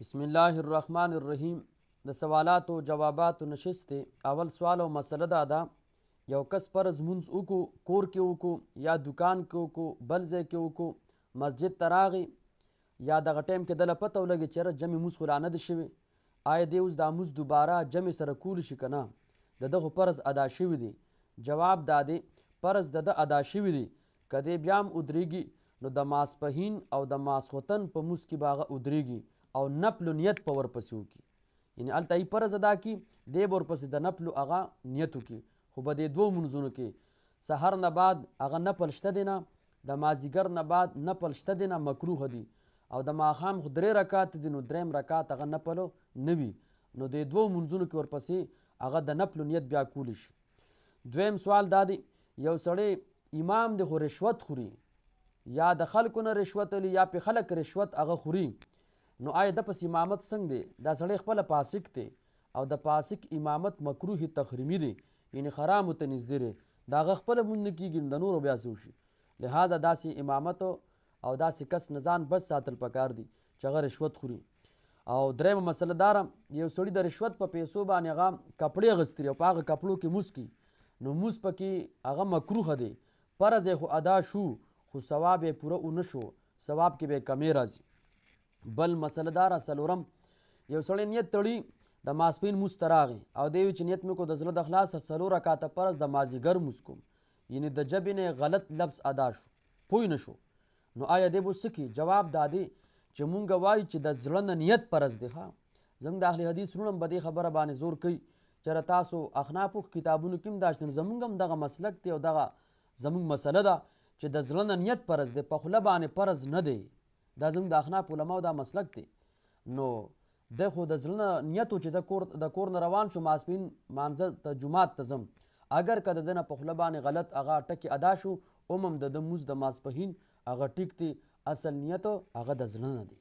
بسم الله الرحمن الرحیم. د سوالاتو جواباتو نشست. اول سوال او مسله دا ده، یو کس فرض مونځ وکړو، کور کې وکړو یا دکان کې وکړو، بل ځای کې وکړو، مسجد ته راغی یا دغه ټایم کې دله پته ولګي چې یاره جمع مونځ خو لا نه دی شوی، آیا دی اوس دا مونځ دوباره جمع سره کولی شي که نه؟ د ده خو فرض ادا شوي دی. جواب دا دی، فرض د ده ادا شوي دی، که دی بیا هم ودرېږي نو د ماسپهین او د ماسخوتن په مونځ کې به هغه ودرېږي او نفلو نیت په ورپسې وکړي، یعنې هلته یې فرض ادا کړي، دی به ورپسې د نفلو هغه نیت وکړي. خو په دې دوو مونځونو کې سحر نه بعد هغه نفل شته دی نه، د مازیګر نه بعد نفل شته دی نه، مکروه دي، او د ماښام خو درې رکعت دي نو دریم رکعت هغه نفل نه وي، نو دې دوو مونځونو کې ورپسې هغه د نفلو نیت بیا کولی شي. دویم سوال دا دی، یو سړی امام دی خو رشوت خوري، یا د خلکو نه رشوت لري یا پې خلک رشوت هغه خوري، نو آیا د پس امامت څنګه دی؟ دا سړی خپله فاسق دی او د فاسق امامت مکروه تحریمي دی، یعنې حرامو ته نږدې دی، د هغه خپله مونځ نه کېږي نو د نورو بیا څه وشي؟ لهذا داسې امامت او داسې کس نه ځان بچ ساتل پکار دي چې هغه رشوت خوري. او درېیمه مسله دا ده، یو سړي د رشوت په پیسو باندې هغه کپړې اخیستلي او په هغه کپړو کې مونځ کوي، نو مونځ پکې هغه مکروه دی، فرض یې خو ادا شو خو ثواب یې پوره ونه شو، ثواب کې به یې کمی راځي. بل مسله دا ده، څلورم، یو سړی نیت تړي د ماسپین مونځ ته راغی او دی وایي چې نیت مې کو د زړه د خلاصه څلور رکعته فرض د مازیګر مونځ کوم، یعنې د ژبې نه یې غلط لفظ ادا شو، پوه نه شو، نو آیا دی به څه کوي؟ جواب دا دی چې مونږ وایو چې د زړه نه نیت فرض دی. ښه، زموږ د اهل حدیث وروڼه هم په دې خبره باندې زور کوي چې را تاسو احنافو کتابونو کې هم دا شته، نو زموږ هم دغه مسلک دی او دغه زموږ مسله ده چې د زړه نه نیت فرض دی، په خوله باندې فرض نه دی. دا زموږ د احناف علماو دا مسلک دی. نو دی خو د زړه نه نیت و چې زه د کور نه روان شوم، ماسپین مانځه ته جومات ته ځم، اګر که د ده نه په خوله باندې غلط هغه ټکی ادا شو، هم د ده مونځ د ماسپهین هغه ټیک دی، اصل نیت هغه د زړه نه دی.